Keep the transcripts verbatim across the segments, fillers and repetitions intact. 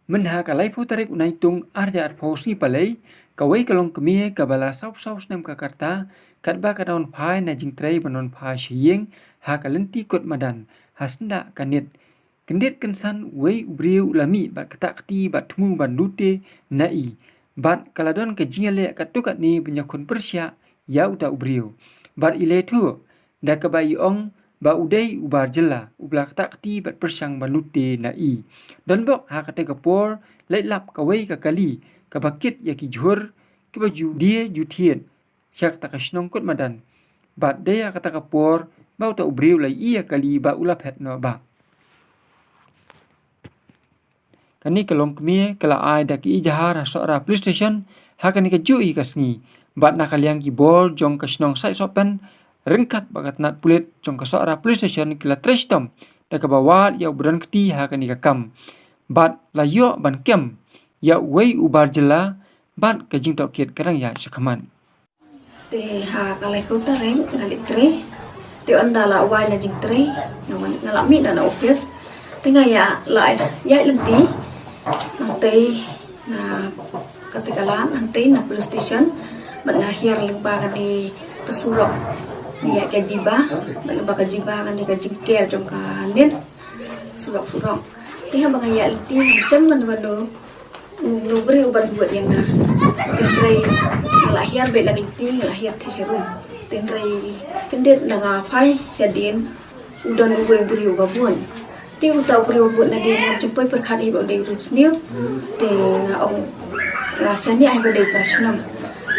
Mynha ka laiphew tarik u Naitung arhajar arphew sngi palei, kawei ka longkmie kaba la saw phew saw snem ka rta, katba ka dawan phai na jingtrei ban wan phai sha ïing ha ka lynti kot madan, ha syndah ka niat, kyndit kynsan wei u briew u la mih bad ktah kti bad thmu ban lute na i. Bad ka la don ka jingïaleh katto katne ban ïakhun pyrshah ïa uta u briew. Bad i la ïathuh da kaba i ong ba u dei u bar jylla uba la ktah kti bad pyrshang ban lute na i. Donbok ha kata ka por, leit lap kawei ka kali kaba kit ïa ki jhur kiba ju die ju thied sha kata ka shnong kot madan. Bad dei ha kata ka por ba uta u briew la ïohi ïa ka kali ba u la phet noh bha. Kane ka longkmie ka la ai da ka ijahar ha Sohra Police Station ha kane kajuh ka sngi. Bad na ka liang ki bor jong ka shnong Saitsohpen ryngkat bad ka tnat pulit jong ka Sohra Police Station ki la trei shitom da kaba wad ïa uba don kti ha kane ka kam. Bad la ïoh ban kem ïa uwei u bar jylla bad ka jingtohkit ka dang ïaid shakhmat. Te ha ka laiphew tarik nga leit trei. Te ynda la wai na jingtrei, nga wan, nga la mih na office. Te nga ïa la ïaid lynti nangtei na kata ka lad, nangtei na police station. Bad nga hiar lyngba kane ka surok, nga ïaid ka jiba, bad lyngba ka jiba kane ka jingker jong ka net. Surok surok. Te haba nga ïaid lynti, nga shem mano mano u briew uban bud ïa nga. Hynrei nga la hiar beit la ka lynti, nga la hiar thiah sharum. Hynrei kyndit ynda nga phai shadien, u don uwei u briew uba bud. Te uta u briew uba bud nadien ngam shym poi pyrkhat hi ba u dei u riewsniew. Te nga ong, nga shaniah hi ba dei para shnong.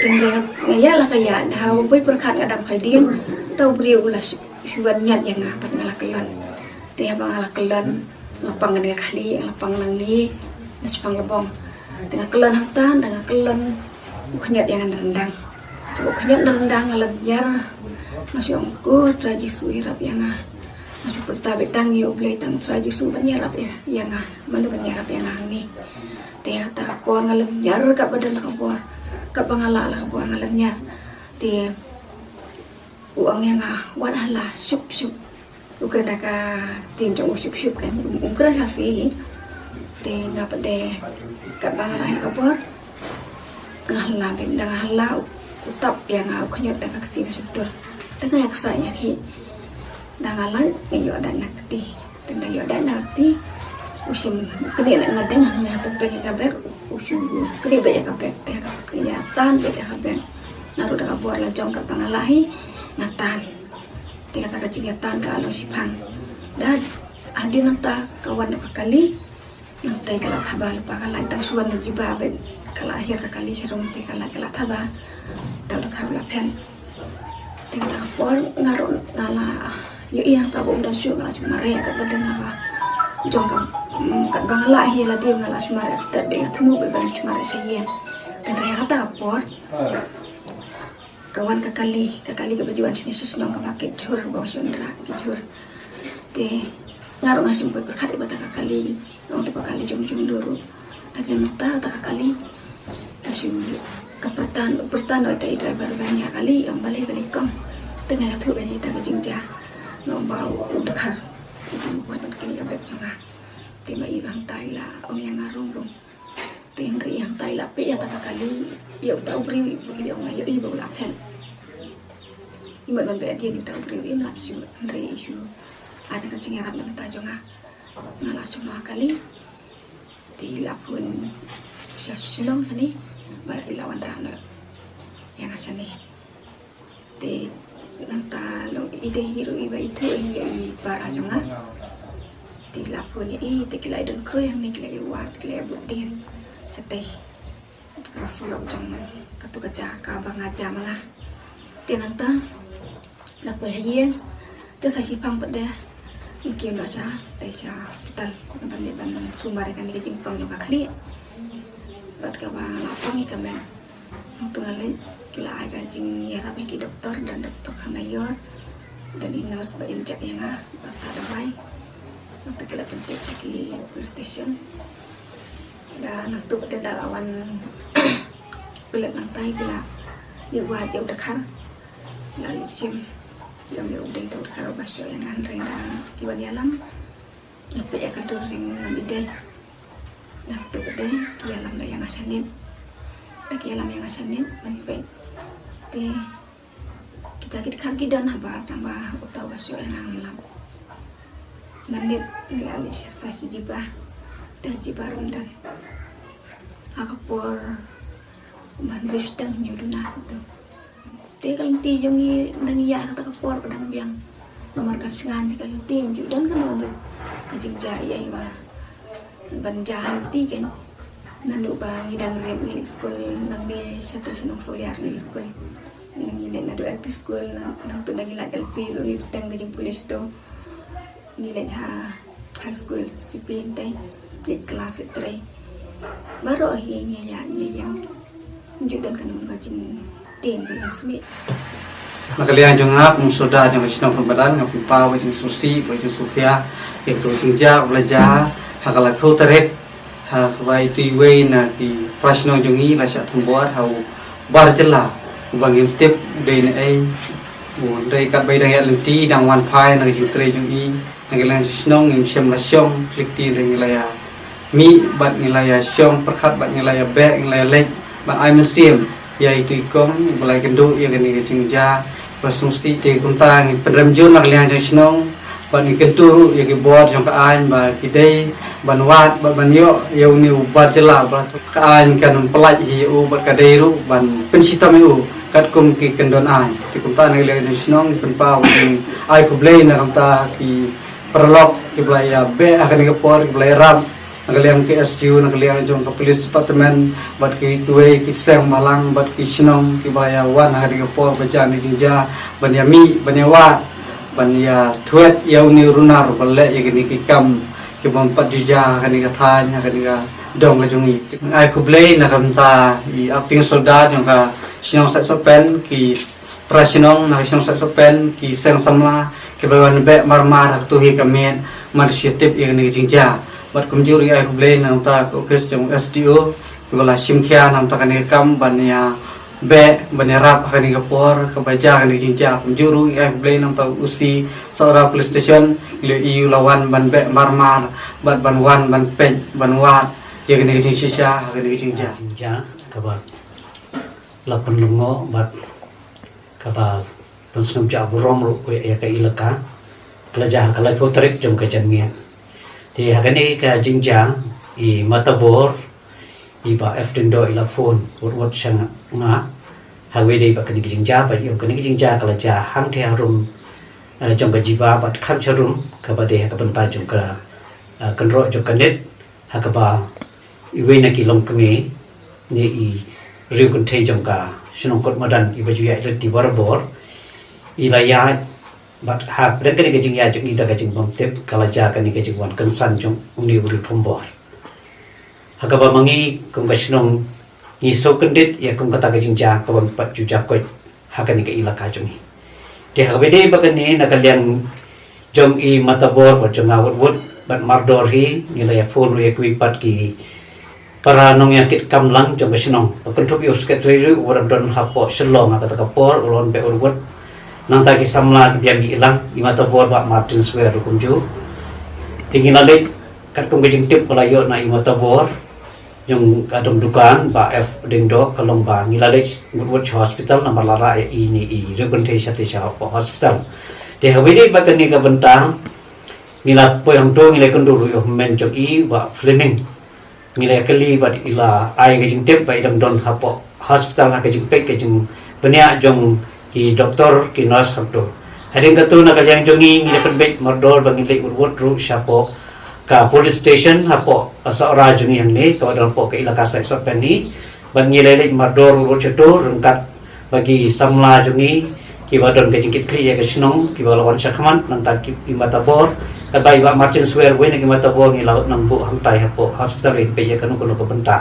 Hynrei nga ïaid la ka ïaid, haba poi pyrkhat nga dang phai dien, uta u briew u la shu wan ñiad ïa nga bad nga la kyllon. Te haba nga la kyllon, nga pang kane ka khlieh, nga la pang nangne, na shaphang ka bong. Te nga kyllon hangta, ynda nga kyllon, u khñiot ïa nga na ryndang. Haba u khñiot na ryndang nga la lynñiar, nga shu ong, ko Trai Jisu ïarap ïa nga. Nga shu pyrta beit tang ïa U Blei, tang Trai Jisu ban ïarap ïa, ïa nga. Mano ban ïarap ïa nga hangne. Te ha kata ka por nga lynñiar katba don la ka bor. Katba nga lah la ka bor nga lynñiar. Te u ong ïa nga, wat halla, shup shup. U kren da ka ktien jong u shup shup kan, um, um kren Khasi. Te nga pat de katba nga lah ïa ka bor, nga halla beit, ynda nga halla u, u tap ïa nga, u khñiot da ka kti na shyntur. Te nga ïaksaid ïa ki. Ynda nga lait nga ïoh dait na kti. Te ynda ïoh dait na kti, u shim knieh, nga deng hangne ha tyrpeng ïa ka bek, u shu knieh beit ïa ka bek, te ka knieh ïa tan beit ïa ka bek. Naduh da ka bor la jong katba nga lah hi, nga tan. Te kata ka jingïatan ka la long shiphang. Da hadien nangta ka wan ka kali, nangta ka la thaba lypa, ka la tang shu wan da jiba beit, ka la hiar ka kali sharum, te ka la, ka la thaba. Te u dkhar u la phet. Te kata ka por nga ruh nga la ïohi hangta ba um don shuh, nga la shu mareh katba dang la ka jong ka, mm, katba nga lah hi la dei nga la shu mareh stet beit, nga thmu beit ban shu mareh sha ïing. Te hynrei ha kata ka por ka wan ka kali, ka kali kaba ju wan shane sha shnong kaba kit jhur, ba shon dra ki jhur. Te nga ruh nga shim poi pyrkhat ïa kata ka kali, nga ong te ka kali jong jong ruh. Te mynta kata ka kali ka shu ka pyrta, pyrta noh ïa i driver ban ïa kali, ong balei balei kong. Te nga ïathuh ïa ita ka jingjia. Nga ong ba u dkhar u kwah ban kylli ïa ka bek jong nga. Te ma i hangta i la ong ïa nga rung rung. Te hynrei hangta i la peit ïa kata ka kali, ïa uta u briew i ong nga ïohi ba u la phet. I mut ban peit ïa uta u briew im lap shuh, hynrei i shu ai tang ka jingïarap na bynta jong nga. Nga la shong noh ha kali. Te i la phone sha shnong shane ba i la wanrah noh ïa nga shane. Te nangta long i dei hi ruh iba ithuh hi ïa i para jong nga. Te i la phone ïa i, te ki la ïa don khrui hangne, ki la ïa wad, ki la ïa bud dien shatei. Ka surok jong katu ka jaka ba nga jam ma nga. Te nangta la poi ha ïing, te sa shiphang pat de ngim kem noh sha, te sha hospital ban leit ban sumar ïa kane ka jingpang jong ka khlieh. Bad kaba nga la pang ïa ka met, nangta nga leit, ki la ai ka jingïarap ïa ki doktor, don doktor Khanaior, don i nurse ba injek ïa nga, ba ta dawai. Nangta ki la pyntip sha ki police station. Da nangta pat de da la wan pulit nangta, ki la ïa wad ïa u dkhar. La leit shim, ïa u, ïa u dei u dkhar uba shoh ïa nga, hynrei da ki wan ïalam, nga peit ïa ka dur ring ngam i dei. Dang peit de ki ïalam da ïa nga shanit. Da ki ïalam ïa nga shanit ban peit. Te kita ki dkhar ki don habar tang ba uta u ba shu ïa nga lam lam. Ngan dep ngi la leh sa shi jiba. Te jiba ruh ym don. Ha ka por ban rif tang ngi duna tu. Te ka lynti jong ngi dang ïa kata ka por ka dang biang. Namar ka sngan te ka lynti ym ju don kano kano ka jingjia ïa i ba ban jia ha lynti kan. Naduh ba ngi dang rit ngi leit skul, nang dei sha tu sha Nongsohliar ngi leit skul. Nang ngi leit naduh L P skul, nang, nang tu dang ngi leit L P ruh ngi bteng ka jingpulit tu. Ngi leit ha high school C P N te, leit klas leit trei. Baroh hi ngi ïa ngi ïa. Ju don kano ka jingtieng ka jingsmit. Na ka liang jong nga kum u Soldar jong ka shnong Kutmadan, nga pynpaw ka jingsngewsih, ka jingsngewkhia ïa kato ka jingjia ba la jia ha ka laiphew tarik, ha kaba ïa iwei na ki para shnong jong ngi la shah thombor ha u bar jylla uba ngim tip u dei naei. U dei katba i dang ïaid lynti, dang wan phai na ka jingtrei jong i. Na ka liang jong shnong ngim shym la shong, lynti, ngi la ïa mih bad ngi la ïa shong pyrkhat bad ngi la ïa beh, ngi la ïa leit ban ai mynsiem ïa itu i kong ba la ïakynduh ïa kane ka jingjia ba sngewsih. Te kumta ngi pynrem jur na ka liang jong shnong bad ngi kyntu ruh ïa ki bor jong ka aiñ ba ki dei ban wad bad ban ïoh ïa une u bar jylla ba ka aiñ kan ym pyllait hi ïa u bad ka dei ruh ban pynshitom ïa u katkum ki kyndon aiñ. Te kumta na ka liang jong shnong ngi pynpaw, ngi ai khublei na ka bynta ki paralok kiba la ïa beh ha kane ka por, kiba la ïarap na ka liang ki S G U, na ka liang jong ka police department bad ki, kiwei ki seng bhalang bad ki shnong kiba la ïa wan ha kane ka por ba jia kane ka jingjia ban ïa mih, ban ïa wad, ban ïa thwet ïa une u runar ba leh ïa kine ki kam ki bym pat ju jia ha kane ka thaiñ, ha kane ka dong ka jong ngi. Ai khublei na ka bynta i Acting Soldar jong ka shnong Saitsohpen, ki para shnong na ka shnong Saitsohpen, ki seng samla kiba wan beh marmar ha kato hi ka miet, mar shu tip ïa kane ka jingjia. Bad kumjuh ruh ngi ai khublei na ka bynta ka ophis jong u S D O kiba la shim khia na ka bynta kane ka kam ban ïa beh, ban ïarap ha kane ka por kaba jia kane ka jingjia. Kumjuh ruh ngi ai khublei na ka bynta u O C Sohra Police Station, ngi la ïohi u la wan ban beh marmar bad ban wan ban peit ban wad ïa kane ka jingshisha ha kane ka jingjia. Jingjia kaba la pynlyngngoh bad kaba pynsngewjah burom ruh ïa ka ilaka, ka la jia ha ka laiphew tarik jong ka janmiet. Te ha kane ka jingjia i Matabor, i Bah F Diengdoh i la phone wut wut sha nga ha kaba ïadei bad kane ka jingjia, ba ïoh kane ka jingjia ka la jia hangtei harum, eh, jong ka jiba bad kham sharum kaba dei ha ka bynta jong ka, eh, kynroh jong ka net, ha kaba iwei na ki longkmie ne i riew kynthei jong ka shnong Kutmadan iba ju ïaid lynti barabor i la ïaid, bad ha pdeng kane ka jingïaid jong i da ka jingbymtip ka la jia kane ka jingwan kynsan jong une u riewthombor. Ha kaba ma ngi kum ka shnong ngi sngewkyndit ïa kum kata ka jingjia kaba ym pat ju jia koit ha kane ka ilaka jong ngi. Te ha kaba ïadei bad kane na ka liang jong i Matabor bad jong nga wut wut bad mardor hi ngi la ïa phone ruh ïa kiwei pat ki para nongïakitkam lang jong ka shnong, ba kynthup ïa u secretary ruh uba dang don hapoh Shillong ha kata ka por, u la wan beh wut wut. Nangta ki samla kiba ïa mih lang, i Matabor Bah Martin Swer ruh kumjuh. Te ngi la leit katkum ka jingtip ba la ïoh na i Matabor jong ka dong dukan Bah F Diengdoh, ka long ba ngi la leit wut wut sha hospital namar la rah ïa i ne i riew kynthei shatei sha hospital. Te ha kaba ïadei bad kane ka bynta ngi la poi hangto, ngi la ïakynduh ruh ïa u hynmen jong i Bah Fleming. Ngi la ïakylli bad i la ai ka jingtip ba i dang don hapoh hospital ha ka jingpeit ka jingbniah jong ki doktor ki nurse hangto. Hadien kato na ka liang jong ngi ngi la pynbeit mardor ba ngin leit wut wut ruh shapoh ka police station hapoh Sohra jong ngi hangne kaba don hapoh ka ilaka Saitsohpen hi. Bad ngi la leit mardor wut wut shato ryngkat bad ki samla jong ngi kiba don ka jingkitkhlieh ïa ka shnong kiba la wan shakhmat, nangta ki, i Matabor. Katba i Bah Martin Swer uwei na ki Matabor ngi la nang buh hangtai hapoh hospital ban peit ïa kano kano ka bynta.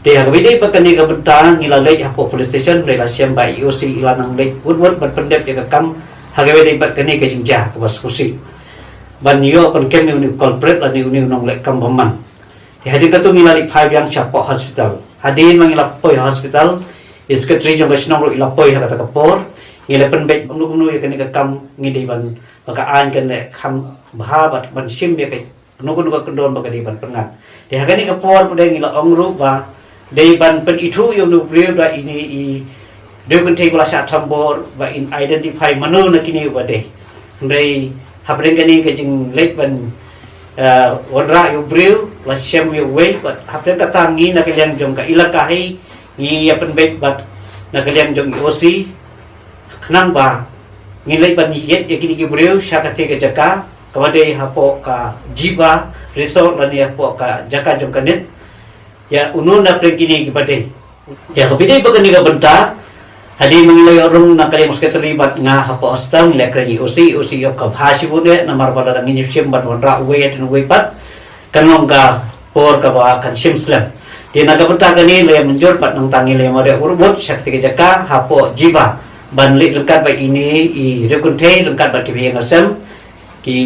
Te ha kaba ïadei bad kane ka bynta ngi la leit hapoh police station, la shem ba i O C i la nang leit wut wut ban pyndep ïa ka kam ha kaba ïadei bad kane ka jingjia kaba sngewsih, ban ïoh ban kem ïa une u culprit lane une u nongleh kam bymman. Te hadien kato ngi la leit phai biang shapoh hospital. Hadien ba ngi la poi hospital, i secretary jong ka shnong ruh i la poi ha kata ka por. Ngi la pynbeit kumno kumno ïa kane ka kam ngi dei ban, ba ka aiñ kan leh kham bha bad ban shim ïa ka kano kano ka kyndon ba ka dei ban pynngat. Te ha kane ka por pat ngi la ong ruh ba dei ban pynithuh ïa u briew da ine i dei kynthei ba la shah thombor ba in identify mano na kine ba dei. Hynrei hapdeng kane ka jingleit ban, eh, wanrah ïa u briew la shem ïa uwei bad hapdeng kata ngi na ka liang jong ka ilaka hi ngi ïa pynbeit bad na ka liang jong i O C khnang ba ngin leit ban ïeit ïa kine ki briew sha kata ka jaka kaba dei hapoh ka Jiva Resort lane hapoh ka jaka jong ka NEET. Ïa uno na pdeng kine kiba dei. Ïa kaba dei ba kane ka bynta hadien ba ngi la ïoh rung na ka liang u secretary bad nga hapoh hostel ngi la kren ïa i O C, i O C ïoh ka bha shibun eh namar ba lada ngin ïa shim ban wanrah uwei hadien uwei pat kan long ka por kaba kan shim slem. Te na ka bynta kane la ïa mynjur bad nangta ngi la ïa mareh wut-wut sha kata ka jaka hapoh Jiva ban leit ryngkat bad ine i riew kynthei ryngkat bad kiba ïeng ïasem ki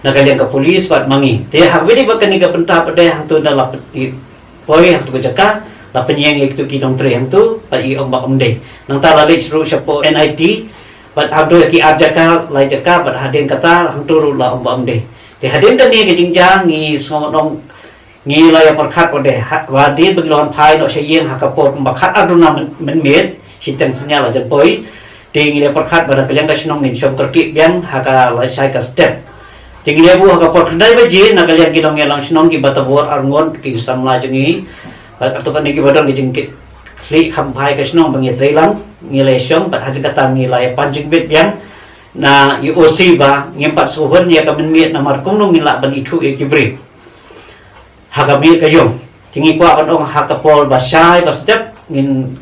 na ka liang ka police bad ma ngi. Te ha kaba dei ba kane ka bynta pat dei hangto na la poi hangto ka jaka la pynïeng ïa kito ki nongtrei hangto bad i ong ba ym dei. Nangta la leit ruh shapoh N I T bad hangto ïa ki ar jaka lai jaka bad hadien kata hangto ruh la ong ba ym dei. Te hadien kane ka jingjia ngi sngew nong ngi la ïa pyrkhat ba dei ha ba dei ba ngi la wan phai noh sha ïing ha ka por kumba khat ar duna myn- mynmiet shiteng synñia la jan poi. Te ngi la ïa pyrkhat ba na ka liang ka shnong ngin shong kyrkieh biang ha ka lashai ka step. Te ngi la ïa buh ha ka por khyndai baje na ka liang ki nongïalam shnong kiba tabor arngut ki samla jong ngi. Bad kato kane kiba don ka jingkit khlieh kham phai ka shnong ba ngi trei lang ngi la ïa shong bad ha jingkata ngi la ïa pan jingbit biang na i O C ba ngim pat sngewhun ïa ka mynmiet namar kumno ngin lah ban ithuh ïa ki briew ha ka miet ka ïung. Te ngi kwah ban ong ha ka por ba shai ba step ngin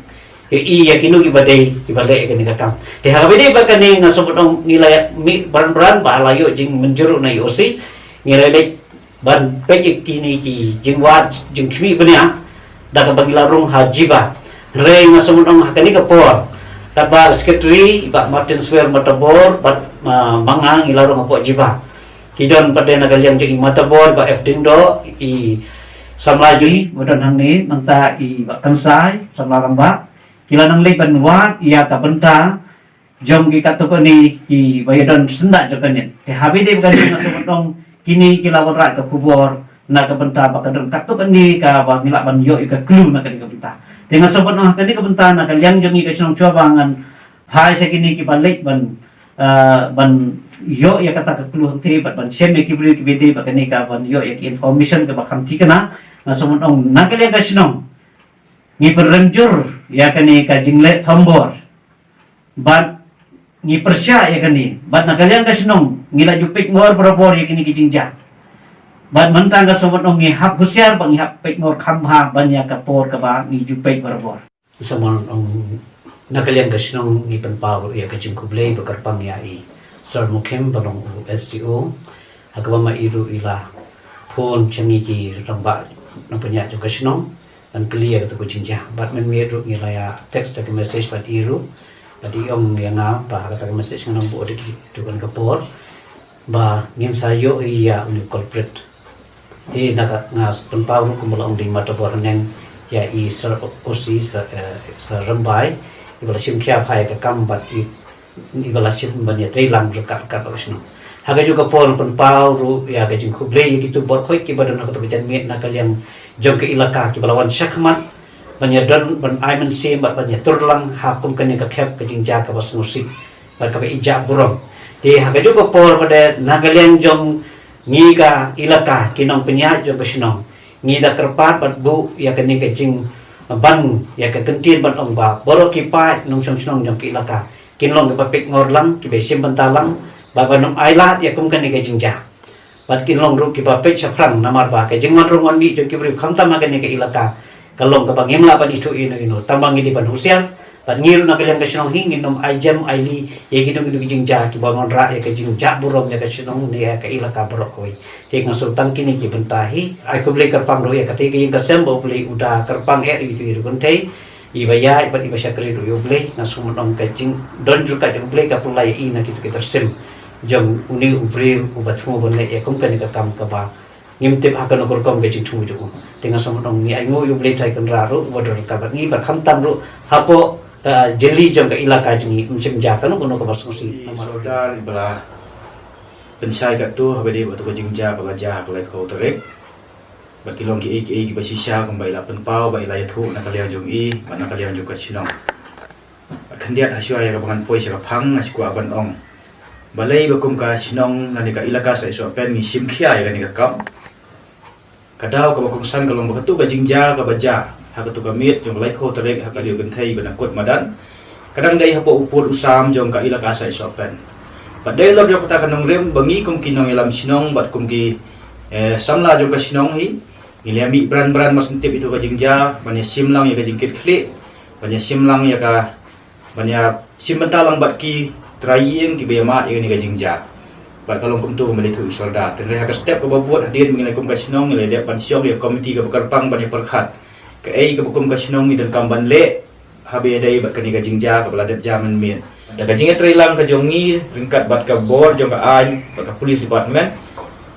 ïohi ïa kino kiba dei kiba leh ïa kane ka kam. Te ha kaba dei ba kane nga sngewbha ban ong ngi la ïa mih bran bran ba la ïoh jingmynjur na i O C ngi la leit ban peit ïa kine ki jingwad jingkhmih bniah da kaba ngi la rung ha Jiva. Hynrei nga sngewbha ban ong ha kane ka por katba secretary i bah Martin Swer Matabor bad ma ma nga ngi la rung hapoh Jiva. Ki don pat de na ka liang jong i Matabor, i bah F Diengdoh, i samla jong i ba don hangne, nangta i bah Kynsai samla rangbah. Ki la nang leit ban wad ïa ka bynta jong ki katto katne kiba ïa don syndah jong ka NEET. Te haba ïadei bad kane nga sngewbha ban ong kine ki la wanrah ka khubor na ka bynta ba ka don katto katne kaba ngi lah ban ïoh ïa ka clue na kane ka bynta. Te nga sngewbha ban ong ha kane ka bynta na ka liang jong ngi ka shnong Chwaba ngan phai sha kine kiba leit ban, ah, ban ïoh ïa kata ka clue hangtei bad ban shem ïa ki briew kiba dei bad kane ka ban ïoh ïa ki information kaba kham thikna. Nga sngewbha ban ong na ka liang ka shnong ngi pynrem jur ïa kane ka jingleh thombor bad ngi pyrshah ïa kane bad na ka liang ka shnong ngi la ju peit ngor barabor ïa kine ki jingjia. Bad mynta nga sngewbha ban ong ngi hap husiar bad ngi hap peit ngor kham bha ban ïa ka por kaba ngi ju peit barabor. Sngewbha ban ong na ka liang ka shnong ngi pynpaw ruh ïa ka jingkhublei ba kyrpang ïa i Sir Mukhim ba long u S D O ha kaba ma i ruh i la phone sha ngi ki rangbah nongpynïaid jong ka shnong ban kylli ïa kata ka jingjia. Bad mynmiet ruh ngi la ïa text da ka message bad i ruh bad i ong ïa nga ba ha kata ka message ngan ym buh da ki tu kan ka por ba ngin sa ïoh ïa une u culprit. Te na ka nga pynpaw ruh kumba la ong da i Matabor haneng ïa i Sir O C, Sir, eh, Sir Rymbai iba la shim khia phai ka kam bad i iba la shim ban ïatrei lang ryngkat ryngkat bad ka shnong. Ha kajuh ka por pynpaw ruh ïa ka jingkhublei ïa kitu baroh kiba don ha katu ka janmiet na ka liang jong ka ilaka kiba la wan shakhmat ban ïadon ban ai mynsiem bad ban ïatur lang ha kum kane ka khep ka jingjia kaba sngewsih bad kaba ijah burom. Te ha kajuh ka por pat de na ka liang jong ngi ka ilaka ki nongpynïaid jong ka shnong ngi da kyrpad bad buh ïa kane ka jingban ïa ka kyntien ban ong ba baroh ki paid nongshong shnong jong ka ilaka kin long kiba peit ngor lang, kiba shim bynta lang bad ban ym ailad ïa kum kane ka jingjia. Bad kin long ruh kiba peit shaphrang namar ba ka jingwan rung wan mih jong ki briew khamtam ha kane ka ilaka ka long kaba ngim lah ban ithuh ïa ino ino tang ba ngi dei ban husiar. Bad ngi ruh na ka liang ka shnong hi ngin ym ai jem ai li ïa kino kino ki jingjia kiba wanrah ïa ka jingjah burom ïa ka shnong ne ïa ka ilaka baroh kawei. Te nga sngewtang kine ki bynta hi. Ai khublei kyrpang ruh ïa kata ka ïing ka sem ba U Blei u da kyrpang eh ïa itu ïa ruh kynthei. Iba ïaid bad iba shakri ruh ïa U Blei, nga sngewbha ban ong ka jingdon jurkat jong U Blei ka pynlait ïa i na kitu ki tyrsim jong une u briew uba thmu ban leh ïa kum kane ka kam kaba ngim tip ha kano ka rukom ka jingthmu jong u. Te nga sngewbha ban ong ngi ainguh ïa U Blei Trai Kynrad ruh uba don ryngkat bad ngi bad khamtam ruh hapoh ka jylliew jong ka ilaka jong ngi ym shym jia kano kano kaba sngewsih. I Sordar iba la pynshai katto haba ïadei bad katu ka jingjia kaba la jia ha ka laiphew tarik. Bad ki long ki ei ki ei kiba shisha kumba i la pynpaw bad i la ïathuh na ka liang jong i bad na ka liang jong ka shnong. Bad khyndiat hashwa ïa kaba ngan poi sha ka phang, nga sngewkwah ban ong balei ba kum ka shnong lane ka Elaka Saitsohpen ngi shim khia ïa kane ka kam. Ka daw kaba kongsan ka long ba katu ka jingjia kaba jia ha katu ka miet jong ka laiphew tarik ha ka Riew Kynthei ba na kut madan, ka dang dei hapoh u pud u sam jong ka Elaka Saitsohpen. Bad dei halor jong kata ka nongrim ba ngi kum ki nongïalam shnong bad kum ki, eh, samla jong ka shnong hi, ngi la ïa mih bran bran mar shen tip ïa katu ka jingjia ban ïa shim lang ïa ka jingkitkhlieh, ban ïa shim lang ïa ka, ban ïa shim bynta lang bad ki trai ïing kiba ïa mad ïa kane ka jingjia. Bad ka long kumtu kumba la ïathuh i Sordar. Hynrei ha ka step kaba bud, hadien ba ngi la kum ka shnong, ngi la dep ban shong ïa ka komiti kaba kyrpang ban ïa pyrkhat kaei kaba kum ka shnong ngi donkam ban leh haba ïadei bad kane ka jingjia kaba la dep jia mynmiet. Da ka jingïatreilang ka jong ngi ryngkat bad ka bor jong ka aiñ bad ka police department,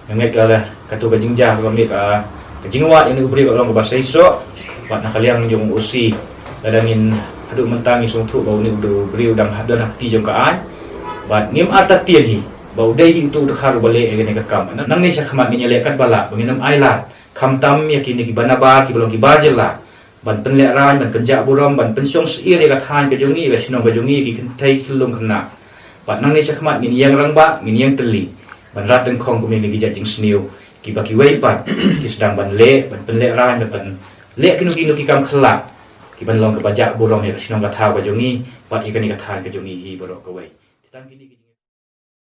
nga ngeit ka la, katu ka jingjia ka mih ka, ka jingwad ïa une u briew ka long kaba seisoh. Bad na ka liang jong u O C, lada ngin, haduh mynta ngi sngewthuh ba une u briew u dang ha, don ha kti jong ka aiñ. Bad ngim artatien hi ba u dei hi utu u dkhar uba leh ïa kane ka kam. Nangne shakhmat ngin ïaleh katba lah, ba ngin ym ailad, khamtam ïa kine kiba nabar, kiba long kiba jylla, ban pynlehraiñ, ban pynjah burom, ban pynshong syier ïa ka thaiñ ka jong ngi, ïa ka shnong ka jong ngi, ïa ki kynthei khyllung khynnah. Bad nangne shakhmat ngin ïeng rangbah, ngin ïeng tylli ban rat dyngkhong kum ïa kine ki jait jingsniew kiba kiwei pat ki sdang ban leh, ban pynlehraiñ, ban pynleh kino kino ki kam khlak kiban long kaba jah burom ïa ka shnong ka thaw ka jong ngi bad ïa kane ka thaiñ ka jong ngi hi baroh kawei. Te tang kine ki